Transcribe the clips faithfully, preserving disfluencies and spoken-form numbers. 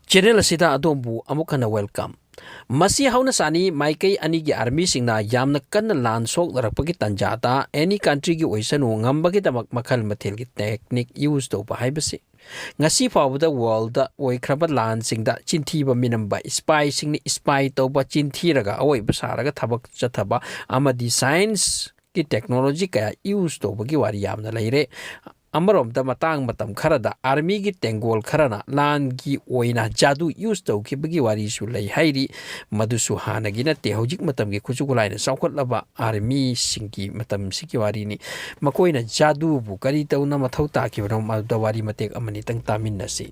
Channel ꯑꯁꯤꯗ ꯑꯗꯣꯝꯕꯨ ꯑꯃꯨꯛ ꯍꯟꯅ welcome꯫ ꯃꯁꯤ ꯍꯧꯅ ꯁꯥꯅꯤ, ꯃꯥꯏꯀꯩ ꯑꯅꯤꯒꯤ ꯑꯥꯔꯃꯤꯁꯤꯡꯅ ꯌꯥꯝꯅ ꯀꯟꯅ ꯂꯥꯟ ꯁꯣꯛꯅꯔꯛꯄꯒꯤ ꯇꯥꯟꯖꯥꯗ any countryꯒꯤ ꯑꯣꯏꯁꯅꯨ ꯉꯝꯕꯒꯤꯗꯃꯛ ꯃꯈꯜ ꯃꯊꯦꯜꯒꯤ technique use ꯇꯧꯕ ꯍꯥꯏꯕꯁꯤ ꯉꯁꯤ ꯐꯥꯎꯕꯗ worldꯗ ꯑꯣꯏꯈ꯭ꯔꯕ ꯂꯥꯟꯁꯤꯡꯗ ꯆꯤꯟꯊꯤꯕ ꯃꯤꯅꯝꯕ spyꯁꯤꯡꯅ spy ꯇꯧꯕ, ꯆꯤꯟꯊꯤꯔꯒ ꯑꯑꯣꯏꯕ ꯁꯥꯔꯒ ꯊꯕꯛ ꯆꯠꯊꯕ ꯑꯃꯗꯤ scienceꯀꯤ technology ꯀꯌꯥ use ꯇꯧꯕꯒꯤ ꯋꯥꯔꯤ ꯌꯥꯝꯅ ꯂꯩꯔꯦ꯫ ꯑꯃꯔꯣꯝꯗ ꯃꯇꯥꯡ ꯃꯇꯝ ꯈꯔꯗ ꯑꯥꯔꯃꯤꯒꯤ ꯇꯦꯡꯒꯣꯜ ꯈꯔꯅ ꯂꯥꯟꯒꯤ ꯑꯣꯏꯅ ꯖꯥꯗꯨ use ꯇꯧꯈꯤꯕꯒꯤ ꯋꯥꯔꯤꯁꯨ ꯂꯩ ꯍꯥꯏꯔꯤ꯫ ꯃꯗꯨꯁꯨ ꯍꯥꯟꯅꯒꯤ ꯅꯠꯇꯦ, ꯍꯧꯖꯤꯛ ꯃꯇꯝꯒꯤ ꯈꯨꯠꯁꯨ ꯈꯨꯠꯂꯥꯏꯅ ꯆꯥꯎꯈꯠꯂꯕ ꯑꯥꯔꯃꯤꯁꯤꯡꯒꯤ ꯃꯇꯝꯁꯤꯒꯤ ꯋꯥꯔꯤꯅꯤ꯫ ꯃꯈꯣꯏꯅ ꯖꯥꯗꯨꯕꯨ ꯀꯔꯤ ꯇꯧꯅ ꯃꯊꯧ ꯇꯥꯈꯤꯕꯅꯣ, ꯃꯗꯨꯗ ꯋꯥꯔꯤ ꯃꯇꯦꯛ ꯑꯃꯅꯤꯇꯪ ꯇꯥꯃꯤꯟꯅꯁꯤ꯫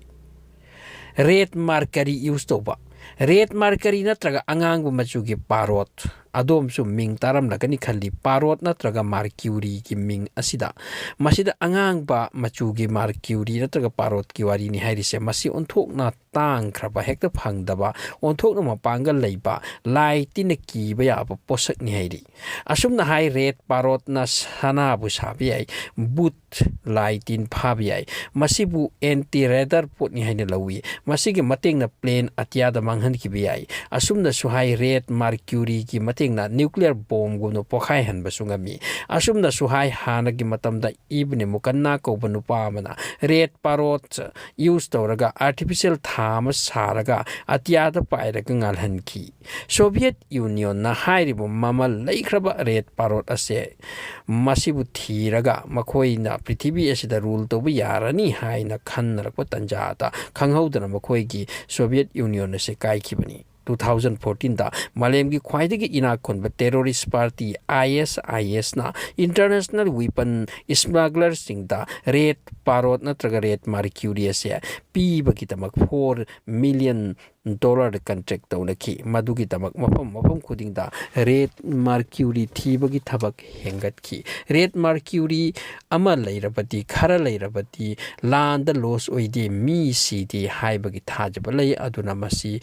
Red mercury use ꯇꯧꯕ꯫ Red mercury ꯅꯠꯇ꯭ꯔꯒ ꯑꯉꯥꯡꯕ ꯃꯆꯨꯒꯤ ꯄꯥꯔꯣꯠ꯫ ꯑꯗꯣꯝꯁꯨ ꯃꯤꯡ ꯇꯥꯔꯝꯂꯒꯅꯤ ꯈꯜꯂꯤ, ꯄꯥꯔꯣꯠ ꯅꯠꯇ꯭ꯔꯒ mercuryꯒꯤ ꯃꯤꯡ ꯑꯁꯤꯗ꯫ ꯃꯁꯤꯗ ꯑꯉꯥꯡꯕ ꯃꯆꯨꯒꯤ mercury ꯅꯠꯇ꯭ꯔꯒ ꯄꯥꯔꯣꯠꯀꯤ ꯋꯥꯔꯤꯅꯤ ꯍꯥꯏꯔꯤꯁꯦ꯫ ꯃꯁꯤ ꯑꯣꯟꯊꯣꯛꯅ ꯇꯥꯡꯈ꯭ꯔꯕ, ꯍꯦꯛꯇ ꯐꯪꯗꯕ, ꯑꯣꯟꯊꯣꯛꯅ ꯃꯄꯥꯡꯒꯜ ꯂꯩꯕ, ꯂꯥꯏ ꯇꯤꯟꯅ ꯀꯤꯕ ꯌꯥꯕ ꯄꯣꯠꯁꯛꯅꯤ ꯍꯥꯏꯔꯤ꯫ ꯑꯁꯨꯝꯅ ꯍꯥꯏ, red ꯄꯥꯔꯣꯠꯅ ꯁꯅꯥꯕꯨ ꯁꯥꯕ ꯌꯥꯏ, ꯕꯨꯠ, ꯂꯥꯏ ꯇꯤꯟ ꯐꯥꯕ ꯌꯥꯏ꯫ ꯃꯁꯤꯕꯨ anti radar ꯄꯣꯠꯅꯤ ꯍꯥꯏꯅ ꯂꯧꯏ꯫ ꯃꯁꯤꯒꯤ ꯃꯇꯦꯡꯅ plane ꯑꯇꯤꯌꯥꯗ ꯃꯥꯡꯍꯟꯈꯤꯕ ꯌꯥꯏ꯫ ꯑꯁꯨꯝꯅꯁꯨ ꯍꯥꯏ, red mercuryꯒꯤ ꯃꯇꯦꯡꯅ nuclear bombꯒꯨꯝꯅ ꯄꯣꯈꯥꯏꯍꯟꯕꯁꯨ ꯉꯝꯃꯤ꯫ ꯑꯁꯨꯝꯅꯁꯨ ꯍꯥꯏ, ꯍꯥꯟꯅꯒꯤ ꯃꯇꯝꯗ ꯏꯕꯅꯤ ꯃꯨꯀꯟꯅ ꯀꯧꯕ ꯅꯨꯄꯥ ꯑꯃꯅ red ꯄꯥꯔꯣꯠ use ꯇꯧꯔꯒ artificial ꯊꯥ ꯑꯃ ꯁꯥꯔꯒ ꯑꯇꯤꯌꯥꯗ ꯄꯥꯏꯔꯒ ꯉꯥꯜꯍꯟꯈꯤ꯫ Soviet Unionꯅ ꯍꯥꯏꯔꯤꯕ ꯃꯃꯜ ꯂꯩꯈ꯭ꯔꯕ red ꯄꯥꯔꯣꯠ ꯑꯁꯦ, ꯃꯁꯤꯕꯨ ꯊꯤꯔꯒ ꯃꯈꯣꯏꯅ ꯄ꯭ꯔꯤꯊꯤꯕꯤ ꯑꯁꯤꯗ rule ꯇꯧꯕ ꯌꯥꯔꯅꯤ ꯍꯥꯏꯅ ꯈꯟꯅꯔꯛꯄ ꯇꯥꯟꯖꯥꯗ ꯈꯪꯍꯧꯗꯅ ꯃꯈꯣꯏꯒꯤ Soviet Union ꯑꯁꯦ ꯀꯥꯏꯈꯤꯕꯅꯤ꯫ Two thousand fourteenꯗ ꯃꯥꯂꯦꯝꯒꯤ ꯈ꯭ꯋꯥꯏꯗꯒꯤ ꯏꯅꯥꯛ ꯈꯨꯟꯕ terrorist party ISISꯅ international weapon smugglerꯁꯤꯡꯗ red ꯄꯥꯔꯣꯠ ꯅꯠꯇ꯭ꯔꯒ red mercury ꯑꯁꯦ ꯄꯤꯕꯒꯤꯗꯃꯛ four million dollarꯗ contract ꯇꯧꯅꯈꯤ꯫ ꯃꯗꯨꯒꯤꯗꯃꯛ ꯃꯐꯝ ꯃꯐꯝ ꯈꯨꯗꯤꯡꯗ red mercury ꯊꯤꯕꯒꯤ ꯊꯕꯛ ꯍꯦꯟꯒꯠꯈꯤ꯫ Red mercury ꯑꯃ ꯂꯩꯔꯕꯗꯤ, ꯈꯔ ꯂꯩꯔꯕꯗꯤ ꯂꯥꯟꯗ loss ꯑꯣꯏꯗꯦ, ꯃꯤ ꯁꯤꯗꯦ ꯍꯥꯏꯕꯒꯤ ꯊꯥꯖꯕ ꯂꯩ꯫ ꯑꯗꯨꯅ ꯃꯁꯤ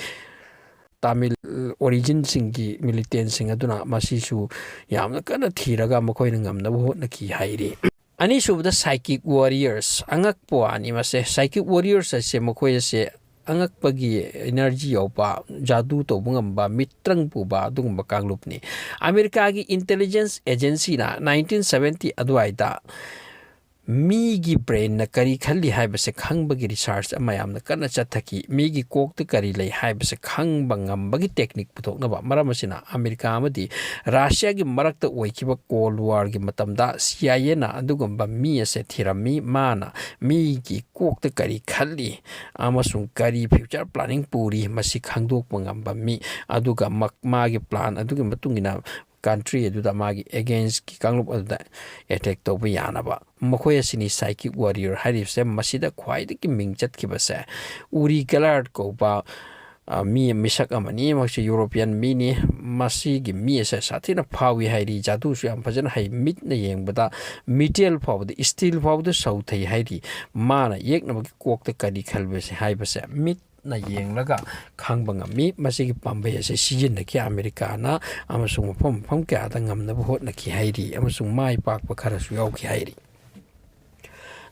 ꯇꯥꯃꯤꯜ originꯁꯤꯡꯒꯤ militantꯁꯤꯡ ꯑꯗꯨꯅ ꯃꯁꯤꯁꯨ ꯌꯥꯝꯅ ꯀꯟꯅ ꯊꯤꯔꯒ ꯃꯈꯣꯏꯅ ꯉꯝꯅꯕ ꯍꯣꯠꯅꯈꯤ ꯍꯥꯏꯔꯤ꯫ ꯑꯅꯤꯁꯨꯕꯗ psychic warriors, ꯑꯉꯛꯄ ꯋꯥꯅꯤ ꯃꯁꯦ꯫ Psychic warriors ꯍꯥꯏꯁꯦ ꯃꯈꯣꯏ ꯑꯁꯦ ꯑꯉꯛꯄꯒꯤ energy ꯌꯥꯎꯕ, ꯖꯥꯗꯨ ꯇꯧꯕ ꯉꯝꯕ, ꯃꯤꯇ꯭ꯔꯪ ꯄꯨꯕ ꯑꯗꯨꯒꯨꯝꯕ ꯀꯥꯡꯂꯨꯞꯅꯤ꯫ ꯑꯃꯦꯔꯤꯀꯥꯒꯤ intelligence agencyꯅ nineteen seventy ꯑꯗꯨꯋꯥꯏꯗ ꯃꯤꯒꯤ brainꯅ ꯀꯔꯤ ꯈꯜꯂꯤ ꯍꯥꯏꯕꯁꯦ ꯈꯪꯕꯒꯤ research ꯑꯃ ꯌꯥꯝꯅ ꯀꯟꯅ ꯆꯠꯊꯈꯤ꯫ ꯃꯤꯒꯤ ꯀꯣꯛꯇ ꯀꯔꯤ ꯂꯩ ꯍꯥꯏꯕꯁꯦ ꯈꯪꯕ ꯉꯝꯕꯒꯤ technique ꯄꯨꯊꯣꯛꯅꯕ꯫ ꯃꯔꯝ ꯑꯁꯤꯅ ꯑꯃꯦꯔꯤꯀꯥ ꯑꯃꯗꯤ ꯔꯁꯤꯌꯥꯒꯤ ꯃꯔꯛꯇ ꯑꯣꯏꯈꯤꯕ Cold Warꯒꯤ ꯃꯇꯝꯗ C I Aꯅ ꯑꯗꯨꯒꯨꯝꯕ ꯃꯤ ꯑꯁꯦ ꯊꯤꯔꯝꯃꯤ꯫ ꯃꯥꯅ ꯃꯤꯒꯤ ꯀꯣꯛꯇ ꯀꯔꯤ ꯈꯜꯂꯤ ꯑꯃꯁꯨꯡ ꯀꯔꯤ future planning ꯄꯨꯔꯤ, ꯃꯁꯤ ꯈꯪꯗꯣꯛꯄ ꯉꯝꯕ ꯃꯤ, ꯑꯗꯨꯒ ꯃ-, ꯃꯥꯒꯤ plan ꯑꯗꯨꯒꯤ ꯃꯇꯨꯡ ꯏꯟꯅ country ꯑꯗꯨꯗ, ꯃꯥꯒꯤ againstꯀꯤ ꯀꯥꯡꯂꯨꯞ ꯑꯗꯨꯗ attack ꯇꯧꯕ ꯌꯥꯅꯕ꯫ ꯃꯈꯣꯏ ꯑꯁꯤꯅꯤ psychic warrior ꯍꯥꯏꯔꯤꯕꯁꯦ꯫ ꯃꯁꯤꯗ ꯈ꯭ꯋꯥꯏꯗꯒꯤ ꯃꯤꯡ ꯆꯠꯈꯤꯕꯁꯦ Uri Geller ꯀꯧꯕ, ꯑ, ꯃꯤ, ꯃꯤꯁꯛ ꯑꯃꯅꯤ꯫ ꯃꯍꯥꯛꯁꯤ European ꯃꯤꯅꯤ꯫ ꯃꯁꯤꯒꯤ ꯃꯤ ꯑꯁꯦ ꯁꯥꯊꯤꯅ ꯐꯥꯎꯏ ꯍꯥꯏꯔꯤ, ꯖꯥꯗꯨꯁꯨ ꯌꯥꯝ ꯐꯖꯅ ꯍꯩ, ꯃꯤꯠꯅ ꯌꯦꯡꯕꯗ metal ꯐꯥꯎꯕꯗ, steel ꯐꯥꯎꯕꯗ ꯁꯧꯊꯩ ꯍꯥꯏꯔꯤ꯫ ꯃꯥꯅ ꯌꯦꯛꯅꯕꯒꯤ ꯀꯣꯛꯇ ꯀꯔꯤ ꯈꯜꯕꯁꯦ ꯍꯥꯏꯕꯁꯦ ꯃꯤꯠꯅ ꯌꯦꯡꯂꯒ ꯈꯪꯕ ꯉꯝꯃꯤ꯫ ꯃꯁꯤꯒꯤ ꯄꯥꯝꯕꯩ ꯑꯁꯦ ꯁꯤꯖꯤꯟꯅꯈꯤ ꯑꯃꯦꯔꯤꯀꯥꯅ, ꯑꯃꯁꯨꯡ ꯃꯐꯝ ꯃꯐꯝ ꯀꯌꯥꯗ ꯉꯝꯅꯕ ꯍꯣꯠꯅꯈꯤ ꯍꯥꯏꯔꯤ, ꯑꯃꯁꯨꯡ ꯃꯥꯏ ꯄꯥꯛꯄ ꯈꯔꯁꯨ ꯌꯥꯎꯈꯤ ꯍꯥꯏꯔꯤ꯫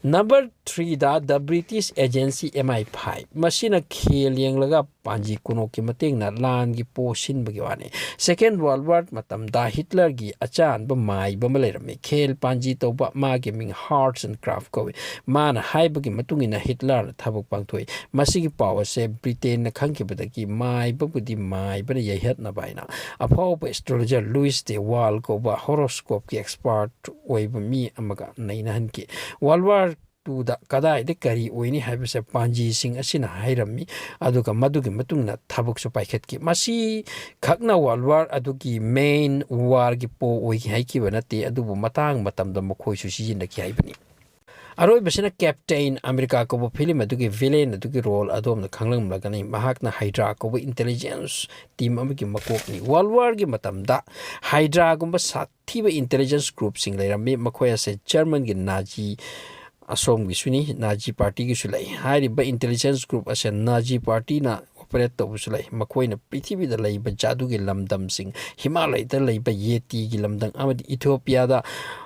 Number threeꯗ The British Agency M I five꯫ ꯃꯁꯤꯅ ꯈꯦꯜ ꯌꯦꯡꯂꯒ ꯄꯥꯟꯖꯤ ꯈꯨꯅꯣꯛꯀꯤ ꯃꯇꯦꯡꯅ ꯂꯥꯟꯒꯤ ꯄꯣ ꯁꯤꯟꯕꯒꯤ ꯋꯥꯅꯤ꯫ Second World War ꯃꯇꯝꯗ ꯍꯤꯠꯂꯔꯒꯤ ꯑꯆꯥꯟꯕ ꯃꯥꯏꯕ ꯑꯃ ꯂꯩꯔꯝꯃꯤ꯫ ꯈꯦꯜ ꯄꯥꯟꯖꯤ ꯇꯧꯕ, ꯃꯥꯒꯤ ꯃꯤꯡ Hans and Kraft ꯀꯧꯏ꯫ ꯃꯥꯅ ꯍꯥꯏꯕꯒꯤ ꯃꯇꯨꯡ ꯏꯟꯅ ꯍꯤꯠꯂꯔꯅ ꯊꯕꯛ ꯄꯥꯡꯊꯣꯛꯏ꯫ ꯃꯁꯤꯒꯤ ꯄꯥꯎ ꯑꯁꯦ ꯕ꯭ꯔꯤꯇꯦꯟꯅ ꯈꯪꯈꯤꯕꯗꯒꯤ ꯃꯥꯏꯕꯕꯨꯗꯤ ꯃꯥꯏꯕꯅ ꯌꯩꯍꯠꯅꯕ ꯍꯥꯏꯅ ꯑꯐꯥꯎꯕ astrologer Louis de Waal ꯀꯧꯕ horoscopeꯀꯤ expert ꯑꯣꯏꯕ ꯃꯤ ꯑꯃꯒ ꯅꯩꯅꯍꯟꯈꯤ꯫ World War twoꯗ ꯀꯗꯥꯏꯗ ꯀꯔꯤ ꯑꯣꯏꯅꯤ ꯍꯥꯏꯕꯁꯦ ꯄꯥꯟꯖꯤꯁꯤꯡ ꯑꯁꯤꯅ ꯍꯥꯏꯔꯝꯃꯤ, ꯑꯗꯨꯒ ꯃꯗꯨꯒꯤ ꯃꯇꯨꯡ ꯏꯟꯅ ꯊꯕꯛꯁꯨ ꯄꯥꯏꯈꯠꯈꯤ꯫ ꯃꯁꯤ ꯈꯛꯅ World War ꯑꯗꯨꯒꯤ main warꯒꯤ ꯄꯣ ꯑꯣꯏꯈꯤ ꯍꯥꯏꯈꯤꯕ ꯅꯠꯇꯦ, ꯑꯗꯨꯕꯨ ꯃꯇꯥꯡ ꯃꯇꯝꯗ ꯃꯈꯣꯏꯁꯨ ꯁꯤꯖꯤꯟꯅꯈꯤ ꯍꯥꯏꯕꯅꯤ꯫ ꯑꯔꯣꯏꯕꯁꯤꯅ Captain America ꯀꯧꯕ film ꯑꯗꯨꯒꯤ villain ꯑꯗꯨꯒꯤ role ꯑꯗꯣꯝꯅ ꯈꯪꯂꯝꯂꯒꯅꯤ꯫ ꯃꯍꯥꯛꯅ Hydra ꯀꯧꯕ intelligence team ꯑꯃꯒꯤ ꯃꯀꯣꯛꯅꯤ꯫ World Warꯒꯤ ꯃꯇꯝꯗ Hydraꯒꯨꯝꯕ ꯁꯥꯊꯤꯕ intelligence groupꯁꯤꯡ ꯂꯩꯔꯝꯃꯤ꯫ ꯃꯈꯣꯏ ꯑꯁꯦ Germanꯒꯤ Nazi, ꯑꯁꯣꯝꯒꯤꯁꯨꯅꯤ, Nazi partyꯒꯤꯁꯨ ꯂꯩ꯫ ꯍꯥꯏꯔꯤꯕ intelligence group ꯑꯁꯦ Nazi partyꯅ ꯄꯔꯦꯠ ꯇꯧꯕꯁꯨ ꯂꯩ꯫ ꯃꯈꯣꯏꯅ ꯄ꯭ꯔꯤꯊꯤꯕꯤꯗ ꯂꯩꯕ ꯖꯥꯗꯨꯒꯤ ꯂꯝꯗꯝꯁꯤꯡ, ꯍꯤꯃꯥꯂꯌꯗ ꯂꯩꯕ ꯌꯦꯇꯤꯒꯤ ꯂꯝꯗꯝ ꯑꯃꯗꯤ ꯏꯊꯤꯑꯣꯄꯤꯌꯥꯗ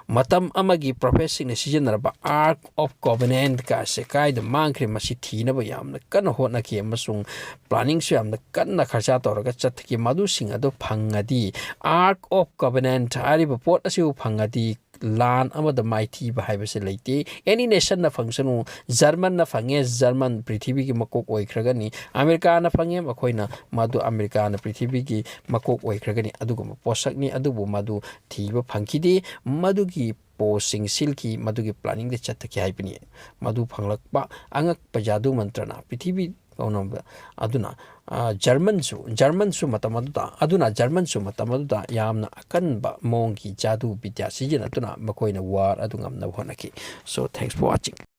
ꯃꯇꯝ ꯑꯃꯒꯤ ꯄ꯭ꯔꯣꯐꯦꯠꯁꯤꯡꯅ ꯁꯤꯖꯤꯟꯅꯔꯕ Ark of Covenant ꯀꯥꯁꯦ ꯀꯥꯏꯗ ꯃꯥꯡꯈ꯭ꯔꯦ, ꯃꯁꯤ ꯊꯤꯅꯕ ꯌꯥꯝꯅ ꯀꯟꯅ ꯍꯣꯠꯅꯈꯤ ꯑꯃꯁꯨꯡ ꯄ꯭ꯂꯥꯅꯤꯡꯁꯨ ꯌꯥꯝꯅ ꯀꯟꯅ ꯈꯔꯁꯥ ꯇꯧꯔꯒ ꯆꯠꯊꯈꯤ꯫ ꯃꯗꯨꯁꯤꯡ ꯑꯗꯨ ꯐꯪꯉꯗꯤ, Ark of Covenant ꯍꯥꯏꯔꯤꯕ ꯄꯣꯠ ꯑꯁꯤꯕꯨ ꯐꯪꯉꯗꯤ, ꯂꯥꯟ ꯑꯃꯗ ꯃꯥꯏꯊꯤꯕ ꯍꯥꯏꯕꯁꯦ ꯂꯩꯇꯦ꯫ ꯑꯦꯅꯤ ꯅꯦꯁꯟꯅ ꯐꯪꯁꯅꯨ, ꯖꯔꯃꯟꯅ ꯐꯪꯉꯦ, ꯖꯔꯃꯟ ꯄ꯭ꯔꯤꯊꯤꯕꯤꯒꯤ ꯃꯀꯣꯛ ꯑꯣꯏꯈ꯭ꯔꯒꯅꯤ, ꯑꯃꯦꯔꯤꯀꯥꯅ ꯐꯪꯉꯦ, ꯃꯈꯣꯏꯅ ꯃꯗꯨ, ꯑꯃꯦꯔꯤꯀꯥꯅ ꯄ꯭ꯔꯤꯊꯤꯕꯤꯒꯤ ꯃꯀꯣꯛ ꯑꯣꯏꯈ꯭ꯔꯒꯅꯤ꯫ ꯑꯗꯨꯒꯨꯝꯕ ꯄꯣꯠꯁꯛꯅꯤ, ꯑꯗꯨꯕꯨ ꯃꯗꯨ ꯊꯤꯕ ꯐꯪꯈꯤꯗꯦ꯫ ꯃꯗꯨꯒꯤ ꯄꯣꯁꯁꯤꯡ ꯁꯤꯜꯈꯤ, ꯃꯗꯨꯒꯤ ꯄ꯭ꯂꯥꯅꯤꯡꯗ ꯆꯠꯊꯈꯤ ꯍꯥꯏꯕꯅꯤ꯫ ꯃꯗꯨ ꯐꯪꯂꯛꯄ ꯑꯉꯛꯄ ꯖꯥꯗꯨ ꯃꯟꯇ꯭ꯔꯅ ꯄ꯭ꯔꯤꯊꯤꯕꯤ ꯀꯧꯅꯕ꯫ ꯑꯗꯨꯅ, ꯑ, ꯖꯔꯃꯟꯁꯨ, ꯖꯔꯃꯟꯁꯨ ꯃꯇꯝ ꯑꯗꯨꯗ, ꯑꯗꯨꯅ ꯖꯔꯃꯟꯁꯨ ꯃꯇꯝ ꯑꯗꯨꯗ ꯌꯥꯝꯅ ꯑꯀꯟꯕ ꯃꯑꯣꯡꯒꯤ ꯖꯥꯗꯨ ꯕꯤꯗ꯭ꯌꯥ ꯁꯤꯖꯤꯟꯅꯗꯨꯅ ꯃꯈꯣꯏꯅ ꯋꯥꯔ ꯑꯗꯨ ꯉꯝꯅꯕ ꯍꯣꯠꯅꯈꯤ꯫ So, thanks for watching.